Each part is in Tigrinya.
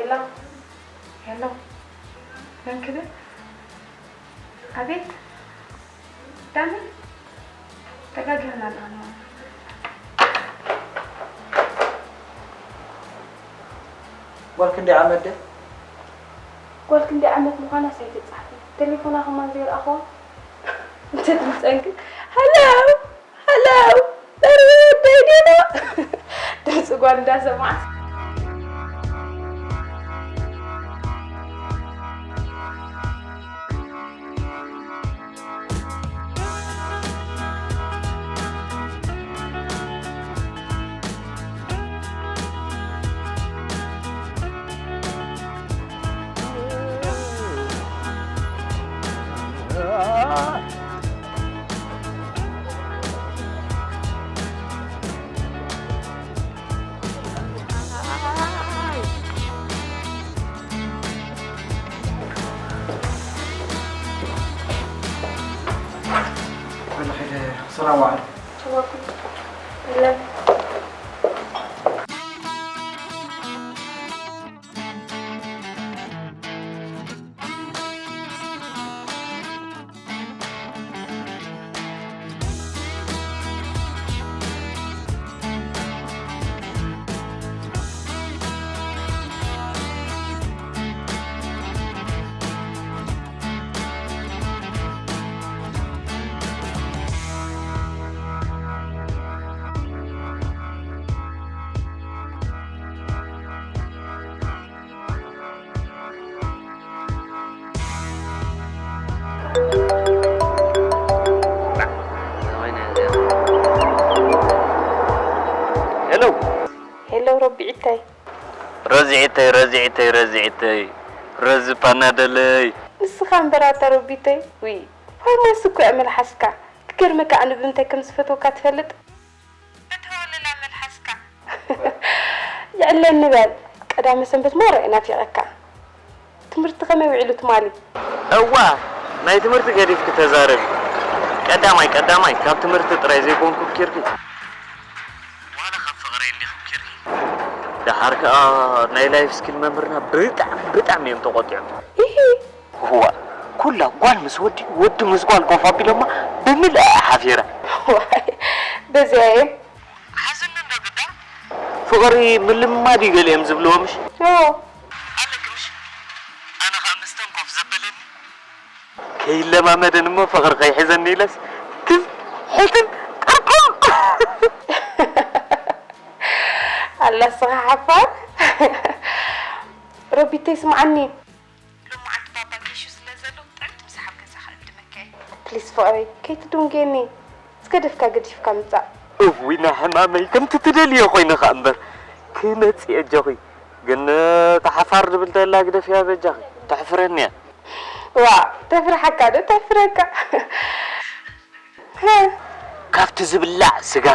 ሄሎ፣ ሄሎ፣ መን ክብል? ኣቤት፣ ዳኒ፣ ተጋጊኽና ኣለና። ጓል ክንደይ ዓመት ድያ? ጓል ክንደይ ዓመት ምዃናስ ኣይትጽሓፊ። ቴሌፎና ከማን ዘይረኣኽዋ? እንተ ድምጸን ግን፣ ሃሎ! ሃሎ! በሪ ወደይ ዲና! ድምፂ ጓል እንዳሰማዕስ። በል ኸይደ ሰላም ዋዕል። ሸወኩም የለን። ሄሎ። ሄሎ ረቢዒተይ። ረዚዒተይ፣ ረዚዒተይ፣ ረዚዒተይ፣ ረዚ ፓናደለይ። ንስኻ እምበር ኣታ ረቢተይ፣ ውይ፣ ፋርማሲ እኮ እያ መልሓስካ። ክገርመካ ኣነ ብምንታይ ከም ዝፈትወካ ትፈልጥ? በቲ ወለላ መልሓስካ። ይዕለኒ በል፣ ቀዳመ ሰንበት ማራ እየ ናፊቐካ። ትምህርቲ ከመይ ውዒሉ ትማሊ? እዋ፣ ናይ ትምህርቲ ገዲፍኪ ተዛረቢ። ቀዳማይ፣ ቀዳማይ፣ ካብ ትምህርቲ ጥራይ ዘይኮንኩ ኪርኪ። ዋላ ካብ ፍቕረይ እንዲኹም ኪርኪ። ደሓር ከኣ ናይ ላይፍ ስኪል መምህርና ብጣዕሚ፣ ብጣዕሚ እዮም ተቖጢዖም። ኢሂ። እዋ፣ ኩላ ጓል ምስ ወዲ፣ ወዲ ምስ ጓል ኮፍ ኣቢሎማ ብምልኣ እያ ሓፊራ። ዋይ፣ በዚኣ እዮም። ሓዝኒ እንዶ ግዳ። ፍቕሪ ምልማድ እዩ ገሊኦም ዝብልዎ ምሽ? ኦ። ኣለኪ ምሽ? ኣነ ኸኣ ምስተን ኮፍ ዘበለኒ። ከይለማመደን እሞ ፍቕሪ ከይሕዘኒ ኢለስ ክብ ሕትን ቅርቁም። ኣላ ስኻ ሓፋር። ረቢተይ ስምዓኒ። ሎማዓንቲ ባባ ጌሹ ስለ ዘሎ ጥዕምቲ ምሳሕ ኣብ ገዛኻ እድመከ። ፕሊስ ፍቕረይ ከይትድንጉየኒ። ዝገደፍካ ገዲፍካ ምጻእ። እውይ ናይ ሕማመይ ከምቲ ትደልዮ ኮይነ ኸኣ እምበር ክመጽእ ኣጆኺ። ግን እታ ሓፋር ድብል ተላ ግደፍያ በጃኺ። ተሕፍረኒ እያ። ዋ ተፍርሓካ ዶ ተፍረካ። ካብቲ ዝብላዕ ስጋ፣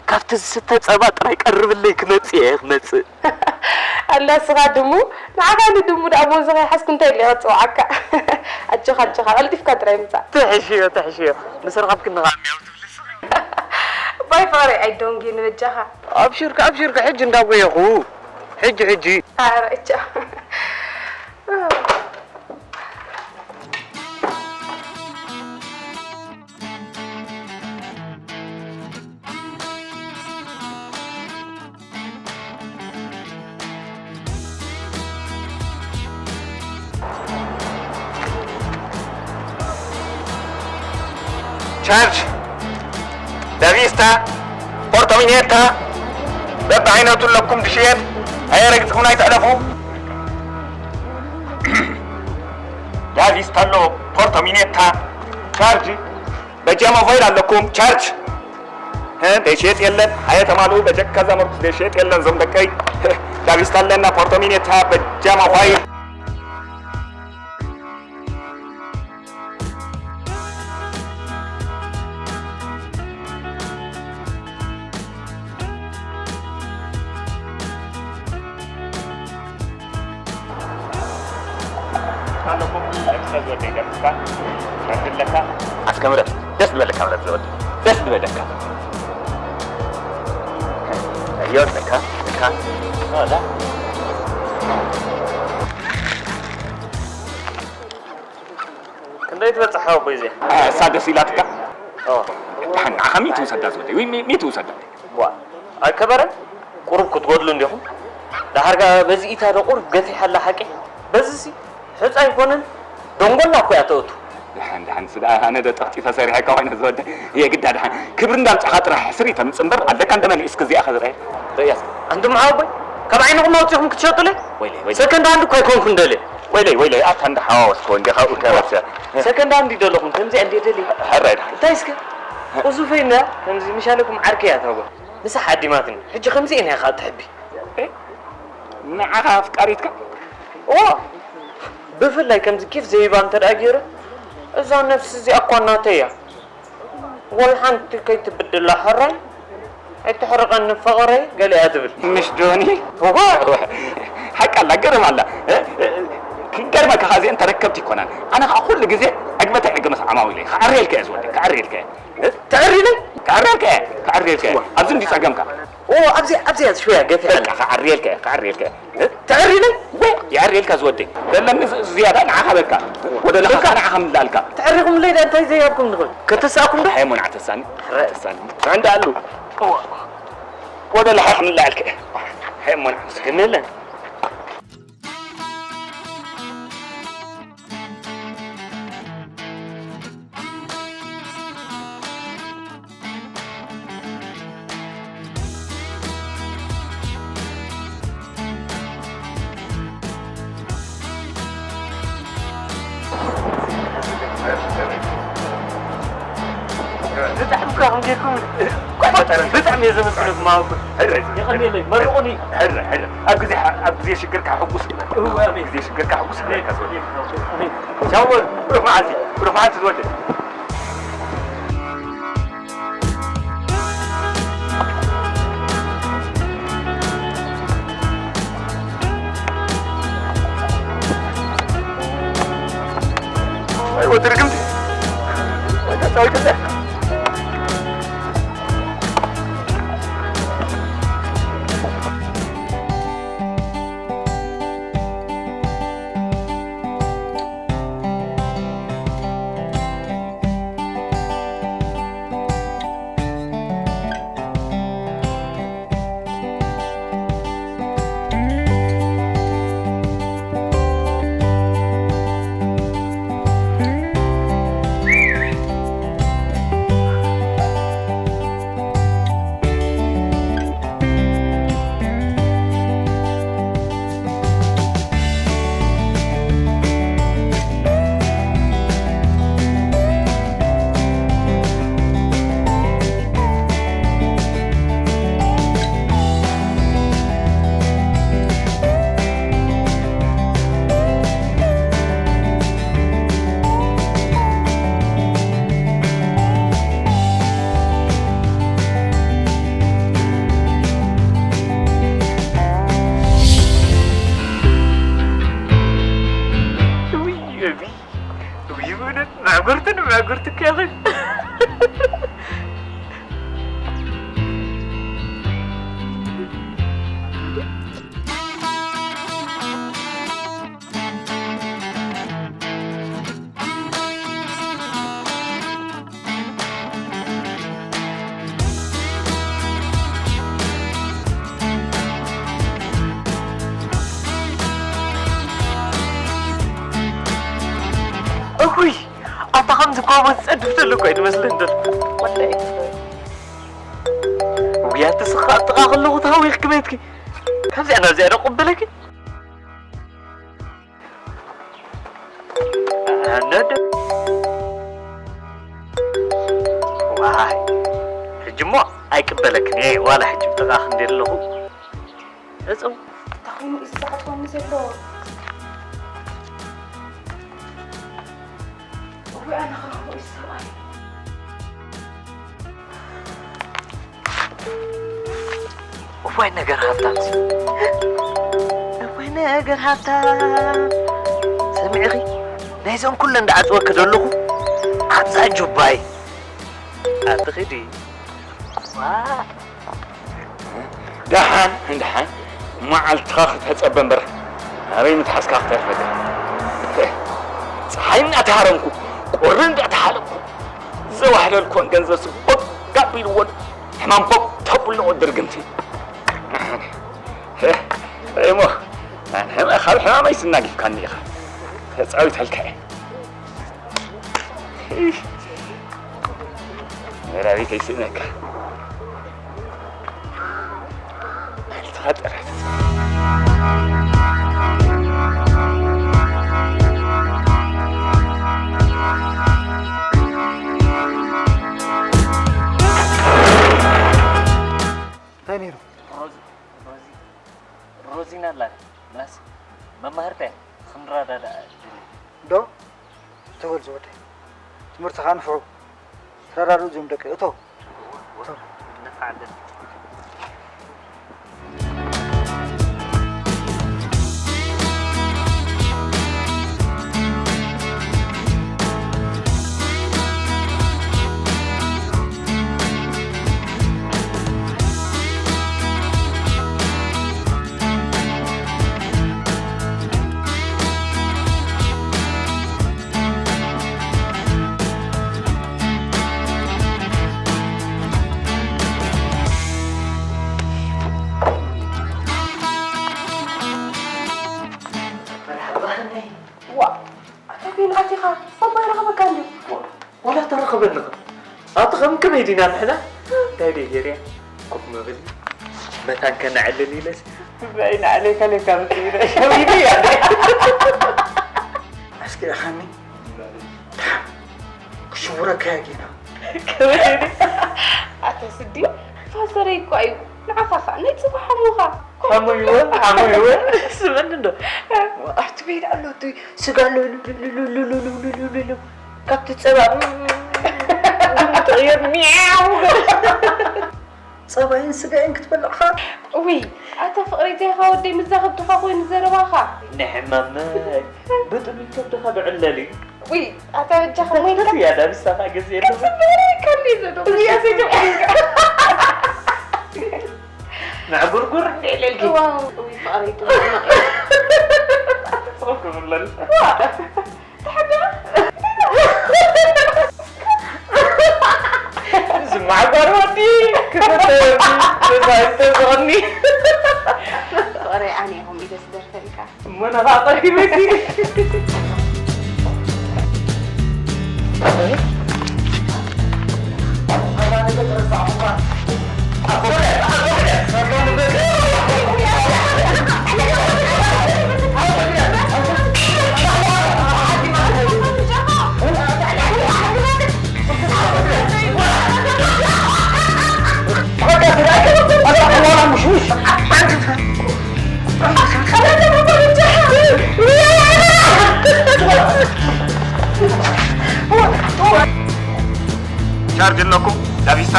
ካብቲ ዝስተ ጸባ ጥራይ ቀርብለይ ክመጽእ እየ ክመጽእ። ኣላ ስኻ ድሙ፣ ንዓኻ ንድሙ ደኣ ቦዚ ከይሓዝኩ እንታይ ኢለ ክጽውዓካ? ኣጆኻ ኣጆኻ ቀልጢፍካ ጥራይ ምጻእ። ትሕሽዮ ትሕሽዮ፣ ምስ ረኸብክኒ ከኣ ሚያው ትብሊ ስኺ። ባይ ፍቕረይ ኣይደንጉ ንበጃኻ። ኣብሽርካ ኣብሽርካ ሕጂ እንዳጎየኹ ሕጂ ሕጂ። ኣረ እቻ። ቻርጅ፣ ዳቪስታ፣ ፖርቶሚኔታ በብዓይነቱ ኣለኩም ድሽየት ኣየረግጽኹም ኣይትሕለፉ። ዳቪስታ ኣሎ፣ ፖርቶሚኔታ፣ ቻርጅ፣ በጃ ሞባይል ኣለኩም ቻርጅ። እ፣ ዘይሸጥ የለን። ኣየ ተማልኡ በጀካ ዛመርኩ ዘይሸጥ የለን ዞም ደቀይ። ዳቪስታ ኣለና፣ ፖርቶሚኔታ፣ በጃ ሞባይል። ኣለኩም። ደስ ዝወደይ ደርፍካ መርድለካ። ኣስከ ምረጽ። ደስ ዝበለካ ምረጽ ዝወደይ። ደስ ዝበለካ። እዮ፣ ለካ፣ ለካ። ኦ፣ ላ። ዘይትበጽሕ ሓወቦይ እዚኣ። እሳ ደስ ኢላትካ? ኦ። ደሓን ንዓኻ ሚእቲ ውሰዳ ዝወደይ፣ ወይ ሚ-፣ ሚእቲ ውሰዳ። ዋ፣ ኣይከበረን? ቁሩብ ክትጎድሉ እንዲኹም። ደሓር ከኣ በዚ ኢታ ዶ ቁሩብ ገፊሓላ ሓቂ? በዚሲ ሕጻ ኣይኮነን፣ ደንጎላ እኮ እያ ተእቱ። ደሓን፣ ደሓን፣ ስዳ ኣነ ዶ ጠፍጢፈ ሰሪሐካ ኮይነ ዝወደይ? የግዳ ደሓን። ክብሪ እንዳምጻኻ ጥራሕ ሕስሪ ተምጽእ እምበር፣ ኣለካ እንደ መሊስክ እዚኣ ከዝርኣየ። ርእያስ። ኣንቱም ሓወቦይ፣ ካብ ዓይንኹም ኣውጺኹም ክትሸጡለይ? ወይለይ፣ ወይለይ። ሰከንድ ሃንድ እኮ ኣይኮንኩን ደልየ። ወይለይ፣ ወይለይ፣ ኣታ እንዳሓዋወስኮ እንዲኻ እውከ ራስያ። ሰከንድ ሃንድ ደለኹም፣ ከምዚኣ እንድየ ደልየ። ሕራይ ደሓን። እንታይ እስከ? ቁዙፈይ እንድያ፣ ከምዚ ምሻለኩም ዓርከይ እያ እታ ጓል። ንሳ ሓዲማትኒ፣ ሕጂ ከምዚ እየ ኢኻ ትሕቢ። ንዓኻ ኣፍቃሪትካ? እዋ፣ ብፍላይ ከምዚ ኬፍ ዘይባ እንተ ደኣ ገይረ፣ እዛ ነፍሲ እዚኣ እኳ ናተይ እያ። ወላ ሓንቲ ከይትብድላ ሕራይ፣ ኣይትሕርቐኒ ፍቕረይ ገለ እያ ትብል። ምሽ ዶኒ? እዋ። ሓቂ ኣላ፣ ገርም ኣላ። እ፣ እ፣ ክገርመካ ከኣ እዚአን ተረከብቲ ይኮናን። ኣነ ከኣ ኩሉ ግዜ ዕግበተይ ዕግመት ዓማዊለይ። ክዓርየልካ እየ ዝወደይ፣ ክዓርየልካ እየ። እ? ትዕሪለይ? ክዓርየልካ እየ፣ ክዓርየልካ እየ። እዋ። ኣብዚ እንዲ ጸገምካ። ኦ፣ ኣብዚ፣ ኣብዚ እያ ሽወያ ገፊሓ። በቃ፣ ክዓርየልካ እየ፣ ክዓርየልካ እየ። እ? ትዕሪለይ? ወ-፣ ይዕርየልካ ዝወደይ። ዘለኒ ዝ-፣ ዝያዳ ንዓኻ በልካ። ወደ ለኻኻ በቃ። ንዓኻ ምላልካ። ትዕሪኹምለይ ዳ እንታይ ዘይሃብኩም ንኽእል? ከተሳእኩም ዶ? ሃይሞን ዓተሳኒ፣ ረ- ዓተሳኒ። ዕንዳ ኣሉ። እዋ። ወደ ለኻኻ ምላልካ። ሃይሞን ዓተሳኒ። ግን የለን። ብጣዕሚ እኮ ኢኹም ጌርኩም። ብጣዕሚ እየ ዘመስግነኩም፣ ኣቦ። ሕራይ። የቐንየለይ፣ መርቑኒ። ሕራይ፣ ሕራይ። ኣብ ግዜ፣ ኣብ ግዜ ሽግርካ ሕጉስ እብለካ። እወ፣ ኣሜን። ኣብ ግዜ ሽግርካ ሕጉስ እብለካ። ኣሜን። ቻው በሉ። ብሩኽ መዓልቲ፣ ብሩኽ መዓልቲ ዝወደይ። ኣይወ ትርግምቲ። ኣይተጻወትለ። ውይ፣ እቢ፣ ውይ፣ በእውነት ማዕጎርትን ማዕጎርትን እኮ ኢኺ። እኩይ፣ ኣታ ከምዚ ጎቦ ዝጸድፍ ዘሎ እኮ እዩ ዝመስለኒ ዘሎ። ወላሂ። ውይ፣ ኣቲ ስኻ ኣብ ጥቓ ከለኹ ተሃዊኽኪ መትኪ። ካብዚኣ ናብዚኣ ዶ ቅበለኪ? ኣነደ-፣ ዋይ፣ ሕጂ እሞ ኣይቅበለክን እየ፣ ዋላ ሕጂ ብጥቓ ክንዲ ኣለኹ። እጽው። እንታይ ኮይኑ እዩ ዝጸዓጽወኒ ዘሎ? እዋይ፣ ኣነ ክረኽቦ እዩ ሰብኣይ። እዋይ ነገር ሃብታም እዚ። እዋይ ነገር ሃብታም። ሰሚዕኺ? ናይዞም ኩለን ደዓጽወኪ ዘለኹ ኣብዛ ጁባይ። ኣቲ ኺዲ። ዋ። ደሓን፣ ደሓን መዓልትኻ ክተጸበ እምበር፣ ኣበይ ምትሓዝካ ክተርፈካ። ጸሓይ እናተሃረምኩ፣ ወርንዳ ተሓለኩ። ዘዋህለልኩወን ገንዘብ ስቦቅ ጋብ ኢልዎን ሕማም ቦቅ ተብሎ ድርግምቲ። እሞ ኣነ ካብ ሕማመይ ስናጊፍካኒ ኢኻ። ተጻዊተልካ እየ። መራቢት ኣይስእነካ። ኣልትኻ ጥራሕ ተጻወት። እንታይ ነይሩ? ሮዚ፣ ሮዚ፣ ሮዚና ኣላ። ምላስ መማህርታ እያ። ክንረዳዳእ ድልየ። ዶ? እቶ በል ዝወደይ። ትምህርቲ ኸዓ ንፍዑ። ተረዳድኡ እዞም ደቂ። እቶ። እቶ። ንፋዕ ኣለና። መርሓባ ሃናይ። ዋእ፣ ኣታ ከይንኣቲኻ፣ ባባ ይረኽበካ እንድዩ። ዋእ፣ ዋላ ተረኸበኒ ኸ? ኣቲ ከም ከመይ ዲና ንሕና? እንታይ ደይ ገይርያ? ኮፍ መበሊ፣ መታን ከነዕልል ኢለስ፣ ብባይ ንዓለይ ከለካ ብትይ ኢለ ሸዊዱ እያ። ኣስኪዕኻኒ። ደሓን ክሽውረካ እያ ጌና። ከመይ ኢሉ? ኣታ ስዲ፣ ፋዘረይ እኳ እዩ። ንዓኻ ኸኣ ናይ ጽባሕ ሓሙኻ። ሓሙይወ፣ ሓሙይወ። ስመኒ እንዶ። ኣብቲ ቤት ኣሎ፣ እቲ ስጋ ኣሎ፣ ሉሉሉሉሉሉሉሉሉ። ካብቲ ጸባ፣ ድሙ ተቕየር፣ ሚያው። ጸባይን ስጋይን ክትበልዕኻ? ውይ፣ ኣታ ፍቕረይተይ፣ ኢኻ ወደይ፣ ምስ ዛኸብትኻ ኮይኑ ዘረባኻ። ንሕማመይ፣ ብጥሜት ከብድኻ ዶ ዕለል እዩ? ውይ፣ ኣታ በጃኻ፣ ሞይንካ። ተፍተፍ እያ፣ ዳብሳኻ ግዜ የለውም። ክትበሪ ከሊ ዘሎ እዚኣ ሰይደ ቆይንካ። መዕጉርጉር እንደ ኢለልኪ። ዋው፣ ውይ፣ ፍቕረይተይ፣ ጽሑፍ ክብለል። ዋ። ዝማዕጓር ወዲ ክፈተኒ ተዛይተ ዝቐኒ። ፍቕረይ ኣነ ኢኹም ኢለ ስደርፈልካ። እሞ ነኻ ጠፊበኪ። ቻርጅ ኣለኩም? ላቪስታ?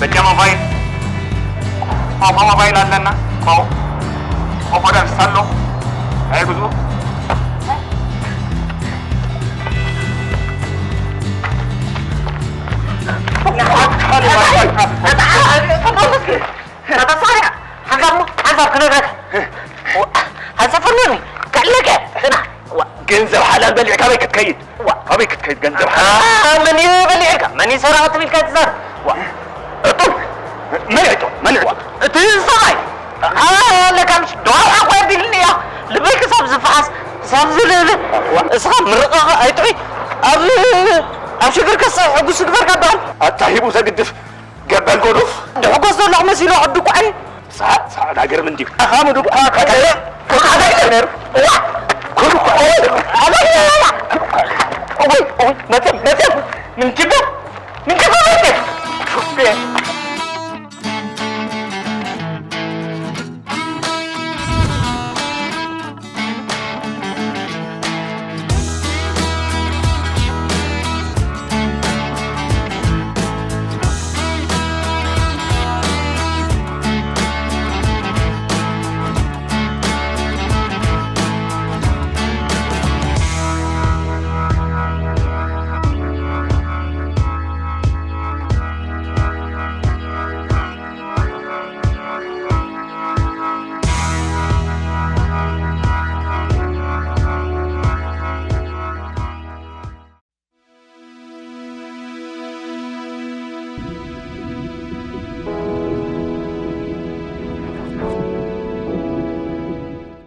በጃ ሞባይል? ኦፖ ሞባይል ኣለና። ኦፖ፣ ኦፖ ላቪስታ ኣሎ። ኣይ ግዙ። ኣታ ሳርያ፣ ሓንሳብ እሞ፣ ሓንሳብ ክነግረካ። ሓንሳብ ፈርመኒ፣ ከዕለከ፣ ጽና። ዋ፣ ገንዘብ ሓላል በሊዕካ ኣበይ ክትከይድ? ዋ። ኣበይ ክትከይድ ገንዘብ ሓላል? አ፣ መን እዩ በሊዕካ? መን እዩ ሰራቒ ትብል ኢልካ ትዛረብ? ዋ። እጡም። መን እዩ እጡም? መን እዩ እጡም? እቲ ሰብኣይ። አ፣ ለካ ምሽ ደዋል ሓቆ የቢልኒ እያ። ልበይ ክሳብ ዝፈሓስ፣ ክሳብ ዝልእልእ። ዋ፣ እስኻ ምርቓኻ ኣይጥዑይ። ኣብ፣ ኣብ ሽግር ከስ ሕጉስ ይግበርካ በሃል። ኣታ ሂቡ ዘግድፍ። ገበል ጎዶፍ። ድሕጎስ ዘለኹ መሲሉ ዕዱ እኳ እዩ። ሳዕ፣ ሳዕ፣ ዳግርም እንዲሁ። ኣኻ ምዱብ እኳ ከ-፣ ከ-፣ ከ-፣ ከ-፣ ዋ! ኩሉ እኳ እዩ። ኣበይ፣ ኣበይ፣ ኣበይ፣ መጽእ፣ መጽእ። ምንትዶ?